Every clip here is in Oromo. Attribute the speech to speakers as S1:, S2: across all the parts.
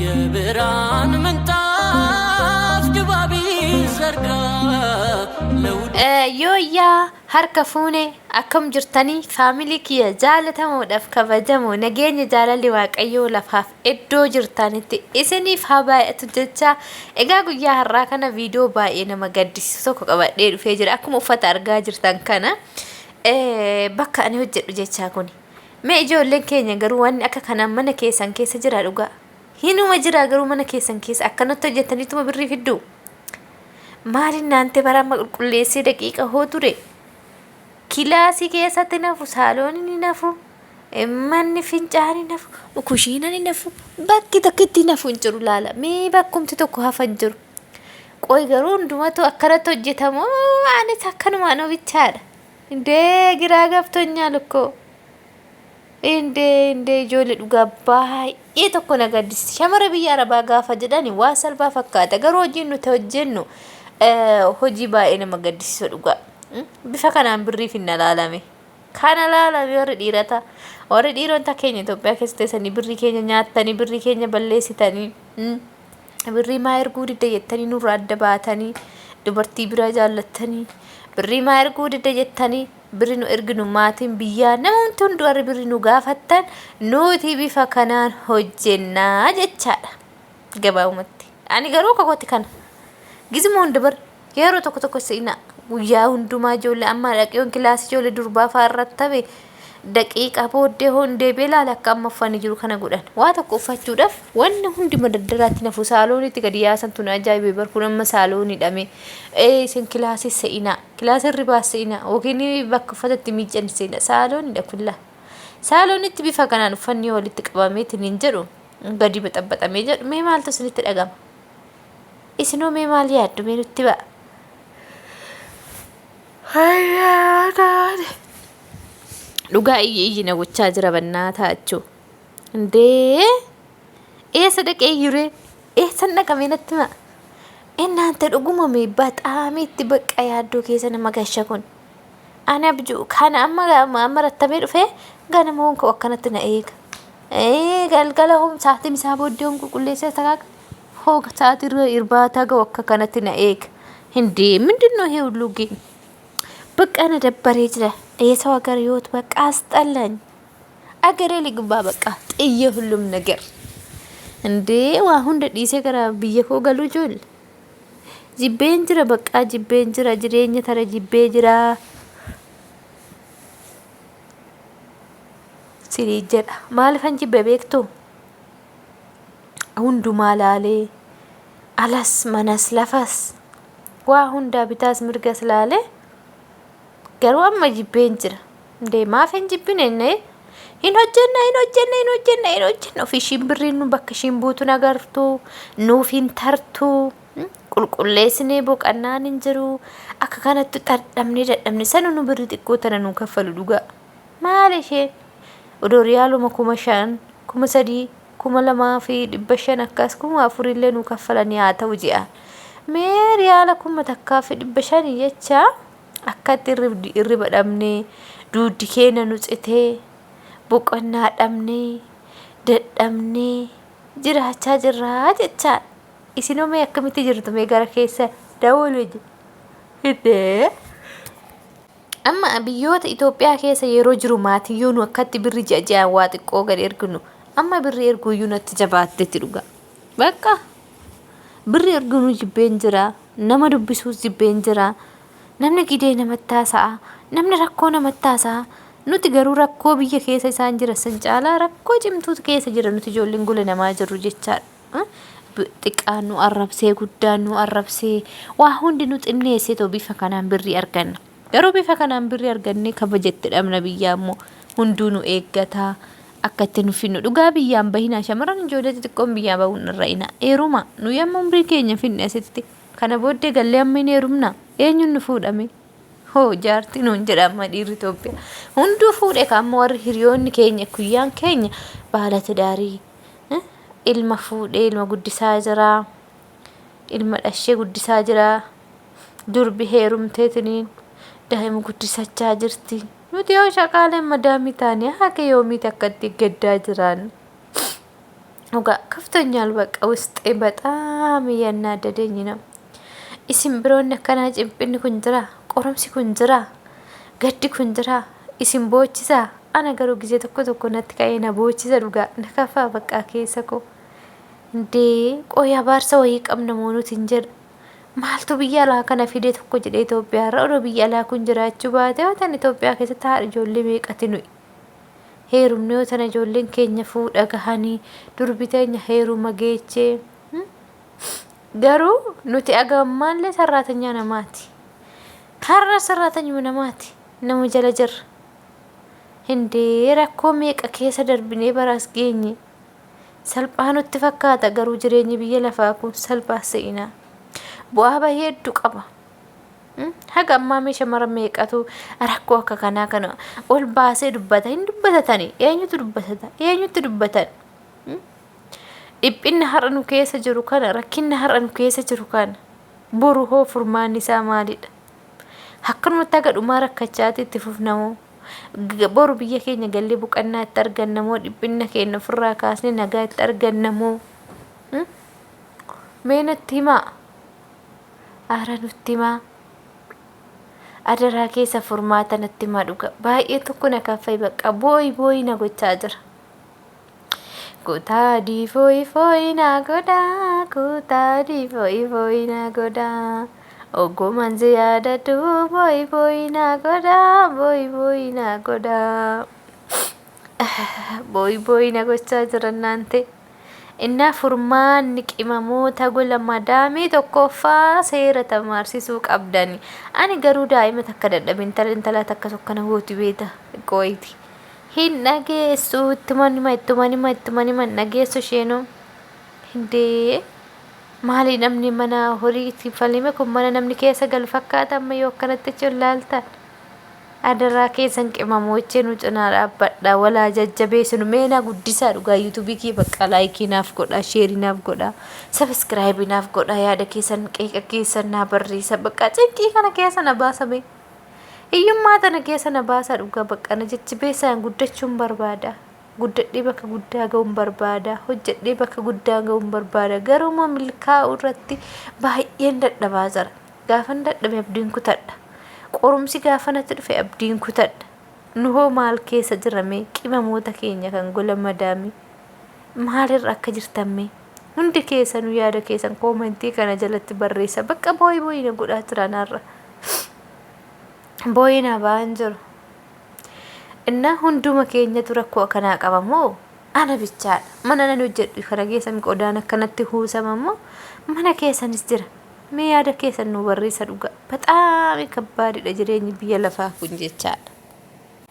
S1: የብርሃን ምንጣፍ ድባብ ይዘርጋ ለውድ Yooyyaa harka fuune akkam jirtanii faamilii kiyya jaalatamuudhaaf kabajamoo nageenya jaalalli waaqayyoo lafaaf iddoo jirtanitti isiniif haa baay'atu jecha egaa guyyaa har'aa kana viidiyoo baay'ee nama gaddisiisu tokko qabadhee dhufee jira akkuma uffata argaa jirtan kana bakka ani hojjedhu jechaa kuni mee ijoolleen keenya garuu wanni akka kanaan mana keessan keessa jira dhugaa hinuma jira garuu mana keessan keessa akkanatti hojjetaniituma birrii fidduu maaliin naante bara amma qulqulleessee daqiiqa hoo ture kilaasii keessatti nafu saaloonni ni nafu manni fincaanii nafu kushiina ni nafu bakki tokkitti nafu hin jiru laala mee bakkumti tokko hafa hin jiru qoy garuu hundumatu akkanatti hojjetamu anis akkanumaan obichaadha indee giraa gabtonyaal እኮ Indee indee ijoollee dhugaa baay'ee tokko na gaddisiisa. Shamara biyya Arabaa gaafa jedhani waa salphaa fakkaata. Garuu hojiin nuti hojjennu hojii baay'ee nama gaddisiisu dhugaa. Bifa kanaan birriif hin alaalame. Kana laalame warri dhiirota. Warri dhiirota keenya Itoophiyaa keessa teessanii birrii keenya nyaattanii birrii keenya balleessitanii birrii maa erguu didda jettanii nurraa adda baatanii dubartii biraa jaallattanii birrii maa erguu didda jettanii birri nu erginu maatiin biyyaa namoonni hundi warri birri nu gaafattan nuti bifa kanaan hojjennaa jechaadha gabaabumatti. Ani garuu akka kootti kana gizuma hunda bar yeroo tokko tokko seenaa guyyaa hundumaa ijoollee amma dhaqeewwan kilaasii ijoollee durbaa fa'aa irratti tabe daqiiqaa booddee hoon deebi'ee ilaala akka amma uffanni jiru kana godhan waa tokko uffachuudhaaf wanni hundi madaddaraatti nafu saaloonitti gadi yaasan tun ajaa'ibee bar kun amma saaloonii dhame isin kilaasii se'inaa kilaasii hirribaa se'inaa yookiin bakka uffata itti miiccan se'inaa saalooniidha kullaa saaloonitti bifa kanaan uffanni walitti qabameetiin hin jedhu gadi baxaxaxamee jedhu mee maaltu isinitti dhagama isinoo mee maal yaaddu mee nutti ba'a. Dhugaa iyyi iyyi na gochaa jira bannaa taachuu. Indee eessa dhaqee iyyuree eessan dhaqame natti himaa. Innaante dhuguma mee baxaamitti bakka yaaddoo keessa nama gasha kun. Ani abjuu kana amma amma rattamee dhufee ganama hoon ka'u akkanatti na eega. Galgala hoon sa'aatiin isaa booddee hoon qulqulleessee takaaga hoo sa'aatii irbaataa ga'u akka kanatti na eega. Hindee ምንድን ነው ይሄ ሁሉ ግን? በቃ ነደበሬ jira የሰው ሀገር ህይወት በቃ አስጠላኝ። አገሬ ልግባ በቃ ጥዬ ሁሉም ነገር እንዴ waa hunda dhiisee gara biyya koo galuu ijoollee jibbeen jira በቃ jibbeen jira jireenya tana jibbee jira sinii jedha maaliifan jibbe beektu hundumaa laalee alas manas lafas waa hundaa bitaas mirgas laalee garuu amma jibbeen jira indee maaf hin jibbine inni hin hojjenna hin hojjenna hin hojjenna hin hojjenna ofii ishiin birriin nu bakka ishiin buutu nagartu nuuf hin tartu qulqulleessinee boqannaan hin jiru akka kanatti dadhabnee dadhabne sanu nu birrii xiqqoo tana nu kaffalu dhugaa maal isheen odoo riyaaluma 5000 3000 2500 akkas 4000 illee nu kaffalanii haa ta'u ji'a mee riyaala 1500 jecha akkatti irriba dhabnee duuddi keenya nu citee boqonnaa dhabnee dadhabnee jiraachaa jirraa jechaadha. Isinoo mee akkamitti jirtu mee gara keessa daawwaluu hidhee. Amma biyyoota Itoophiyaa keessa yeroo jiru maatiin yoo nu akkatti birri ji'a ji'aan waa xiqqoo gadi erginu amma birri erguuyyuu natti jabaatteetti dhuga. Bakka birri erginuu jibbeen jira nama dubbisuus jibbeen jira namni gidee namatti haasa'a namni rakkoo namatti haasa'a nuti garuu rakkoo biyya keessa isaan jira san caalaa rakkoo cimtuutu keessa jira nuti ijoolleen gola namaa jirru jechaadha. Xiqqaan nu arrabsee guddaan nu arrabsee waa hundi nu xinneessee too bifa kanaan birrii arganna. Garuu bifa kanaan birrii argannee kabajatti dhabna biyyaa immoo hunduu nu eeggataa akka itti nu finnu dhugaa biyyaan bahinaa shamarran ijoollee xixiqqoon biyyaa bahuun irra ina heeruma nu yamma umrii keenya finne asitti kana booddee gallee amma hin heerumna eenyuun nu fuudhame hoo jaartii nuun jedha amma dhiirri Itoophiyaa hunduu fuudhe ka amma warri hiriyoonni keenya kuyyaan keenya baala tidaarii ilma fuudhee ilma guddisaa jira ilma dhashee guddisaa jira durbi heerumteetiniin daa'ima guddisachaa jirti nuti yoo shaqaaleen madaamii taane haga yoomiiti akkatti gaddaa jiraan. Dhugaa ከፍቶኛል። በቃ ውስጤ በጣም እያናደደኝ ነው። Isin biroonni akkanaa cimphinni kun jira, qorumsi kun jira, gaddi kun jira, isin boochisaa? Ana garuu gizee tokko tokko natti ka'ee na boochisa dhugaa na kafaa bakka keessa koo. Indee qoy abaarsa wayii qabna moo nuti hin jedhu. Maaltu biyya alaa kana fide tokko jedhee Itoophiyaa irra odoo biyya alaa kun jiraachuu baate yoo tan Itoophiyaa keessatti haadha ijoollee meeqati nuyi. Heerumne yoo tana ijoolleen keenya fuudha gahanii durbi teenya heeruma geechee. Garuu nuti aga ammaallee sarraatanyaa namaati. Har'a sarraatanyuma namaati. Nama jala jirra. Hindee rakkoo meeqa keessa darbinee baraas geenye. Salphaa nutti fakkaata garuu jireenyi biyya lafaa kun salphaa se'inaa. Bu'aa bahii hedduu qaba. Haga ammaa mee shamarran meeqatu rakkoo akka kanaa kana ol baasee dubbata? Hin dubbatatani. Eenyutu dubbatata? Eenyutti dubbatan? Dhiphinna har'a nu keessa jiru kana, rakkinna har'a nu keessa jiru kana boru hoo furmaanni isaa maalidha? Akkanumatti haga dhumaa rakkachaati itti fufna moo? Boru biyya keenya gallee boqannaa itti arganna moo? Dhiphinna keenya ofirraa kaasnee nagaa itti arganna moo? Mee natti himaa. Ara nutti himaa. Adaraa keessa furmaata natti himaa dhuga. Baay'ee tokko na kaffai bakka booyi booyi na gochaa jira. Kutaa difooyi fooyi na godhaa, kutaa difooyi fooyi na godhaa. Ogummaan si yaadadhu booyi booyi na godhaa, booyi booyi na godhaa. Booyi booyi na gochaa jira naante. Innaa furmaanni qimamoota gola madaamii tokkoffaa seera tamaarsisuu qabdani. Ani garuu daa'ima takka dadhabe intala intala takka tokkana gooti beeta qoyti. Hin dhageessu ittuman hima ittuman hima ittuman hima hin dhageessu isheenuu. Hindee maali namni mana horii itti falime kun mana namni keessa galu fakkaata amma yoo akkanatti jechuun laaltan. Adaraa keessan qimamoochee nu cinaa dhaabbadha walaa jajjabeessinu mee na guddisaa dhugaa yuutuubii kiyya bakka like naaf godha share naaf godha subscribe naaf godha yaada keessan qeeqa keessan naa barreessa bakka cinqii kana keessa na baasame hiyyummaa tana keessa na baasaa dhugaa bakka na jajjabeessaan guddachuun barbaada guddadhee bakka guddaa ga'uun barbaada hojjedhee bakka guddaa ga'uun barbaada garuu immoo milkaa'uu irratti baay'een dadhabaa jira gaafan dadhabe abdiin kutadha. Qorumsi gaafa natti dhufe abdiin kutadha. Nu hoo maal keessa jirra mee qimamoota keenya kan gola madaamii maalirra akka jirtan mee hundi keessanuu yaada keessan comment kana jalatti barreessa. Bakka booyi booyi na godhaa jira narra. Booyi na ba'an jiru. Innaa hunduma keenyatu rakkoo akkanaa qaba moo ana bichaadha? Mana nan hojjedhu kana keessa qodaan akkanatti huusama moo mana keessanis jira? Mee yaada keessan nu barreessa dhugaa. Baxaami kabbaadidha jireenyi biyya lafaa kun jechaadha.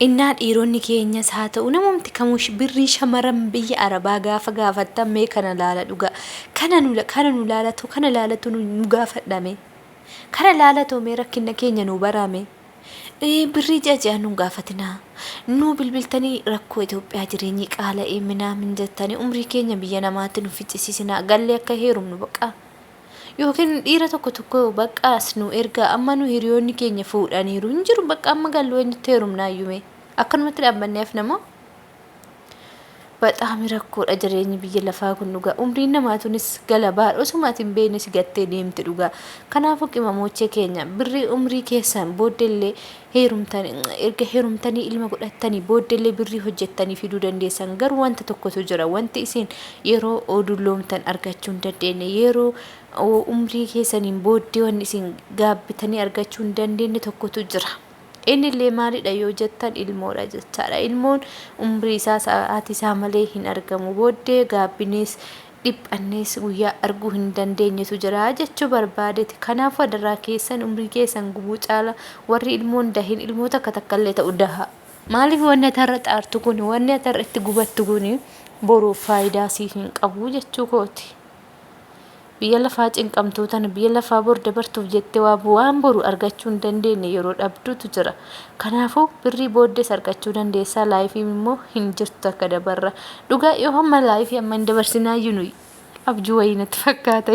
S1: Innaa dhiironni keenyas haa ta'u namumti kamuu birrii shamaran biyya arabaa gaafa gaafattan mee kana laala dhugaa. Kana nu laalatu kana laalatu nu gaafadhame. Kana laalatu mee rakkina keenya nu barame. Birrii ji'a ji'aan nu gaafatinaa. Nu bilbiltanii rakkoo Itoophiyaa jireenyi qaala'ee minaamin jettanii umrii keenya biyya namaatti nu ficcisiisinaa gallee akka heerumnu baqa. Yookiin dhiira tokko tokko bakka as nu ergaa amma nu hiriyoonni keenya fuudhaniiru hin jiru bakka amma gallu eenyutti heerumnaayyuu mee akkanumatti dhaabbannee hafna moo? Baxaami rakkoodha jireenyi biyya lafaa kun dhugaa umriin namaa tunis galabaadha osuma ati hin beekne si gattee deemti dhugaa kanaafuu qimamoochee keenya birrii umrii keessan booddeellee heerumtan erga heerumtanii ilma godhattanii booddeellee birrii hojjettanii fiduu dandeessan garuu wanta tokkotu jira wanti isin yeroo dulloomtan argachuu hin dandeenye yeroo umrii keessaniin booddee wanni isin gaabbitanii argachuu hin dandeenye tokkotu jira. Inni illee maalidha yoo jettan ilmoodha jechaadha. Ilmoon umrii isaa sa'aatii isaa malee hin argamu. Booddee gaabbinees dhiphannees guyyaa arguu hin dandeenyetu jira jechuu barbaadeeti. Kanaafuu adaraa keessan umrii keessan gubuu caala warri ilmoon dahin ilmoo takka takka illee ta'u daha. Maaliif wanni ati har'a xaartu kun wanni ati har'a itti gubattu kun boruuf faayidaa siif hin qabu jechuu kooti. Biyya lafaa cinqamtuu tana biyya lafaa bor dabartuuf jettee waa waan boru argachuu hin dandeenye yeroo dhabdutu jira. Kanaafuu birrii booddees argachuu dandeessaa life immoo hin jirtu akka dabarra. Dhugaa yoo hamma life amma hin dabarsinaayyuu nuyi abjuu wayii natti fakkaata.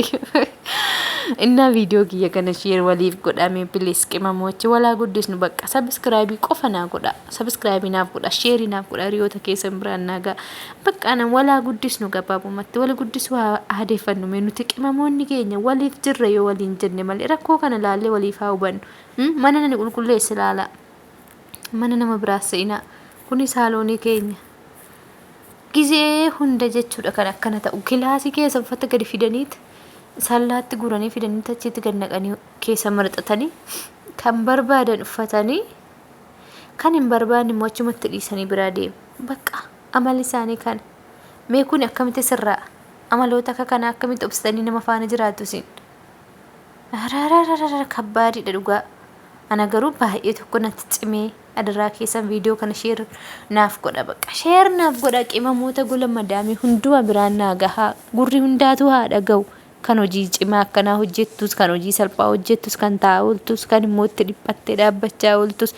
S1: Innaa viidiyoo kiyya kana share waliif godhamee please qimamoochi walaa guddisnu bakka sabiskiraayibii qofa naa godha sabiskiraayibii naaf godha sheerii naaf godha hiriyoota keessan biraan naa ga'a bakka ana walaa guddisnu gabaabumatti wal guddisuu haa aadeeffannu mee nuti qimamoonni keenya waliif jirra yoo waliin jenne malee rakkoo kana laallee waliif haa hubannu mana nani qulqulleesse laalaa mana nama biraas se'inaa kuni saaloonii keenya Gizee hunda jechuudha kan akkana ta'u. Kilaasii keessa uffata gadi fidaniit sallaatti guuranii fidaniit achitti gad naqanii keessa marxatanii kan barbaadan uffatanii kan hin barbaanne immoo achumatti dhiisanii biraa deemu. Bakka amalli isaanii kana. Mee kun akkamitti sirraa? Amaloota akka kanaa akkamitti obsitanii nama faana jiraattu isin? Ararararara kabbaadidha dhugaa. Ana garuu baay'ee tokko natti cimee adaraa keessan viidiyoo kana sheer naaf godha bakka sheer naaf godha qimamoota gola madaamii hunduma biraan naa gahaa gurri hundaatu haa dhaga'u kan hojii cimaa akkanaa hojjettus kan hojii salphaa hojjettus kan taa'aa ooltus kan immoo itti dhiphattee dhaabbachaa ooltus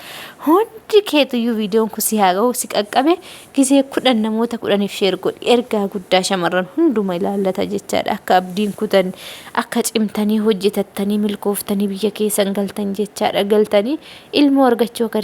S1: hundi keetuyyuu viidiyoon kun si haa ga'u si qaqqabe Gizee 10 namoota 10f share godhi. Ergaa guddaa shamarran hunduma ilaallata jechaadha. Akka abdiin kutanne, akka cimtanii hojjetattanii milkooftanii biyya keessan galtan jechaadha. Galtanii ilmoo argachuu akka